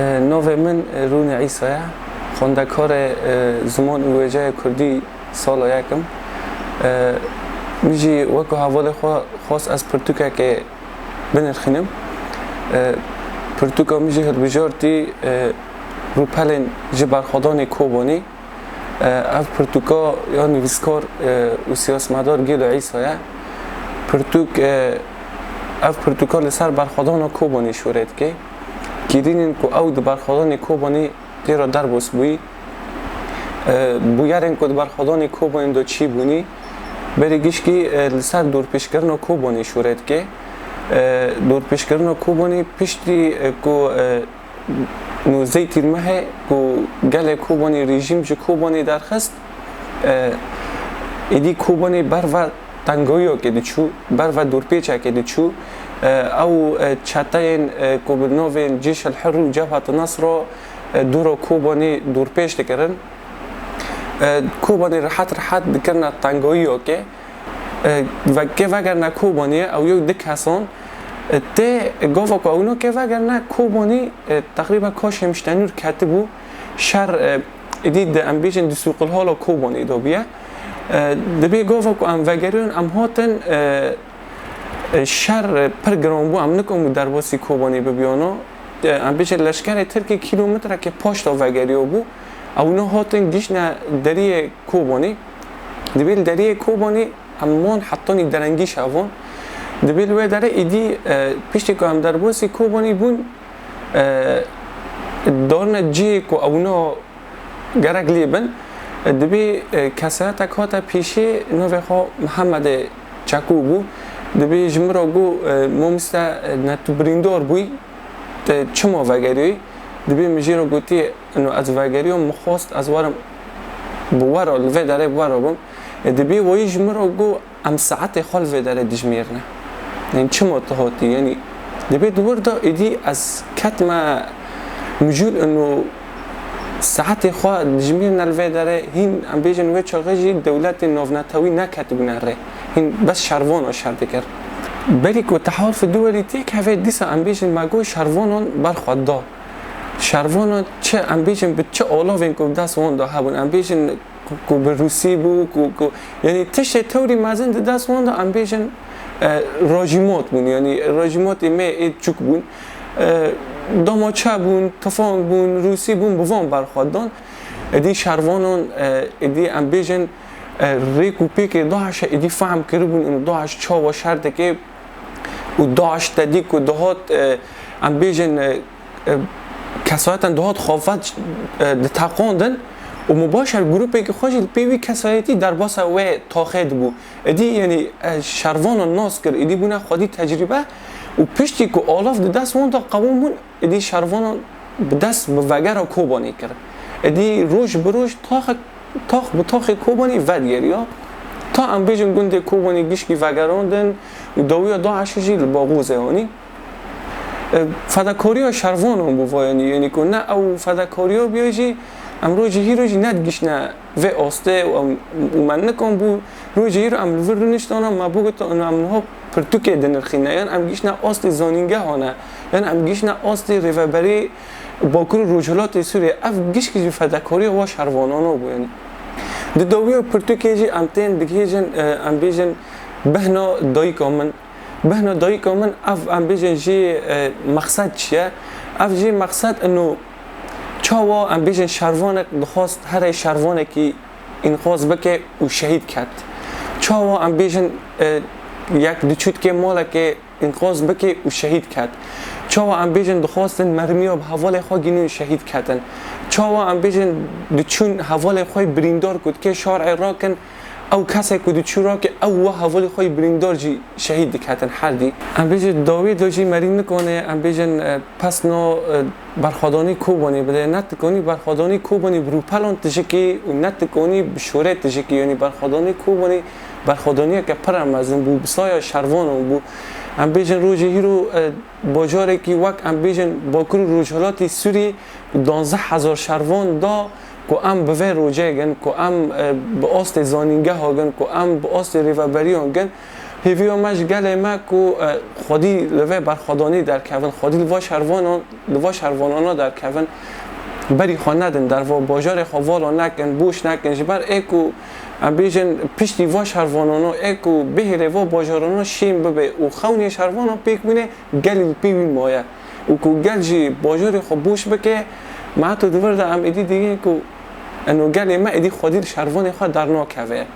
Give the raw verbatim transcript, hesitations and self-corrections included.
E, Navê min, e, Rûnê Îsa ye. Xwendekarê, e, ziman û wêjeyê kurdî sala yekim. E, Min jî wekî hevalê xwe xwest ez pirtûkekê binirxînim. E, Pirtûka min jî hilbijartî, e, Rûpelên ji Berxwedanê Kobanî. E, Ev pirtûka ya nivîskar, e, û siyasmedar Gêlo Îsa ye. Pirtûk, e, ev pirtûka li ser berxwedana Kobanê şûre dike. Kîrînên ku ew di berxwedanê Kobanê tê re derbas bûyî, e, bûyerên ku di berxwedanê Kobanê de çêbûnî, berî gişkî, e, li ser dorpêçkirina Kobanê şûre dike. E, dorpêçkirina Kobanê piştî, e, ku, e, nûzdeh Tîrmehê ku gelê Kobanê rejîm ji Kobanê derxist, e, êdî Kobanê berve tengayiyekê diçû, berve dorpêçekê diçû. E, ew, e, çeteyên, e, ku bi navên Cêş el Hir û Cebhet Nesra, e, dora Kobanê dorpêç dikirin. E, Kobanê rehet rehet dikirine tengayiyekê. E, ve-, kê vegerine Kobanê, ew yew du kesan, e, tê gava ku ewna kê vegerine Kobanê, e, teqrîben ka Şemştenûr ketibû şer, e, êdî di, em bêjin, di sûqilhala Kobanê de bûye. E, dibê gava ku em vegeriyon, em hatin, e, e, şer, e, pir giran bû, em nikaribû derbasî Kobanê bibiyano. E, em bêjin leşkerê Tirkê kîlometrekê paşta vegeriyabû. Ewna hatin giştine deriyê Kobanê. Dibê li deriyê Kobanê em man hetanî derengî şevan. Dibê li wê derê êdî, e, piştî ku em derbasî Kobanê bûn, e, darine cihê ku ewna gerek lê bin. E, dibê, e, kesayetek hate pêşê, navê xwe Mihemedê Çekû bû. Dibê ji min re got, e, "Mamoste, e, ne tu birîndar bûyî, te çima vegeriyoyî?" Dibê min jê re gotî, "Ino ez vegeriyom, min xwest ez werim bi we re, li vê derê bi we re bim." E, dibê wayî ji min re got, "Em saetê xwe li vê derê dijmêrine. Yanî çima tu hatî?" Yanî dibê di wir de êdî ez ketime mijûl, ino saetê xwe dijmêrine li vê derê, hîn em bêjin wê çaxê jî dewletên navnetewî neketibûne rê. Hîn bes şervana şer dikir. Berî ku teharf duwerî têk hevê dîsa em bêjin me got şervanan berxwe da. Şervanan çi em bêjin bi çi alavên ku bi dest wan de hebûn, em bêjin ku, ku bi rûsî bû, ku, ku, yanî tiştê tewrî mezin di dest wan de em bêjin, e, rajîmat bûn, yanî rajîmatê me ê çûk bûn. E, damaçe bûn, tifang bûn, rûsî bûn, bi van berxwe dan. Êdî şervanan, e, êdî em bêjin, e, rêk û pêkê DAIŞê êdî fehm kiribûn, û DAIŞ çawa şer dike û DAIŞ te dî ku dihat, e, em bêjin, e, e, kesayeten dihat xwe vet, e, diteqandin û mubaşer grûpekî xwe jî li pê wî kesayetî derbasa wê taxê dibû. Êdî, yanî, e, şervanan nas kir, êdî bûne xwedî tecrîbe û piştî ku alav di dest wan de qewim bûn, êdî şervanan bi dest bi vegera Kobanê kir. Êdî roj bi roj taxek, tax bi taxê Kobanê vedigeriya. Ta em bêjin gundê Kobanê gişkî vegerandin û dawiya DAIŞê jî li Baxûzê anî. E, fedakariya şervanan bû vayanî, yanî ku ne ew fedakariya biya jî, em rojê hîro jî nedigişne vê astê û em, û me nikan bû, rojê hîro em li vir rûniştana, me bigotin, û em niha pirtûkê dinirxîne, yan em gişne astê zanîngehane, yan em gişne astê rêveberê Bakur û Rojhilatê Sûriyê. Ev gişkî jî fedakariya wa şervanana bû, yanî. Di dawiya pirtûkê jî em tên digihêjin, e, em bêjin bihna dayika min. Bihna dayika min, ev em bêjin jî, e, mexsed çi ye? Ev jî mexsed ino çawa em bêjin şervanek dixwast here şervanekî înqaz bike û şehîd ket. Çawa em bêjin, e, yek diçû dikê malekê înqaz bike û şehîd ket. Çawa em bêjin dixwastin mermiya bi hevalê xwe gînin û şehîd ketin. Çawa em bêjin diçûn hevalê xwe birîndar ku dikê şarê rakin, ew kesê ku diçû rake, ew wa hevalê xwe yî birîndar jî şehîd diketin herdî. Em bêjin dawî de jî merî nikane, em bêjin, e, pesna, e, berxwedanî Kobanê bide. Ne dikanî berxwedanî Kobanê bi rûpelan tijikî û ne dikanî bi şorê tijikî. Yanî berxwedanî Kobanê berxwedaniyeke pir mezin bû, bi saya şervanan bû. Em bêjin rojê hîro, e, bajarekî wek em bêjin Bakur û Rojhilatê Sûriyê danzdeh hezar şervan da ku em bi vê rojê gin, ku em, e, bi astê zanîngeha gin, ku em bi astê rêveberiyan gin, Hêviya me ji gelê me ku, e, xwedî li vê berxwedanî derkevin, xwedî li va şervanan, li va şervanana derkevin, berî xwe nedin derva bajarê xwe vala nekin, boş nekin. Ji ber ê ku, em bêjin, piştî va şervanana, ê ku bihêle va bajarana şên bibe û xewnê şervanan pêk bûne, gelî li pê wî maye. Û ku gel jî bajarê xwe boş bike, me heto di vir de em êdî dînin ku eno gelê me êdî xwedî li şervanê xwe dernakeve.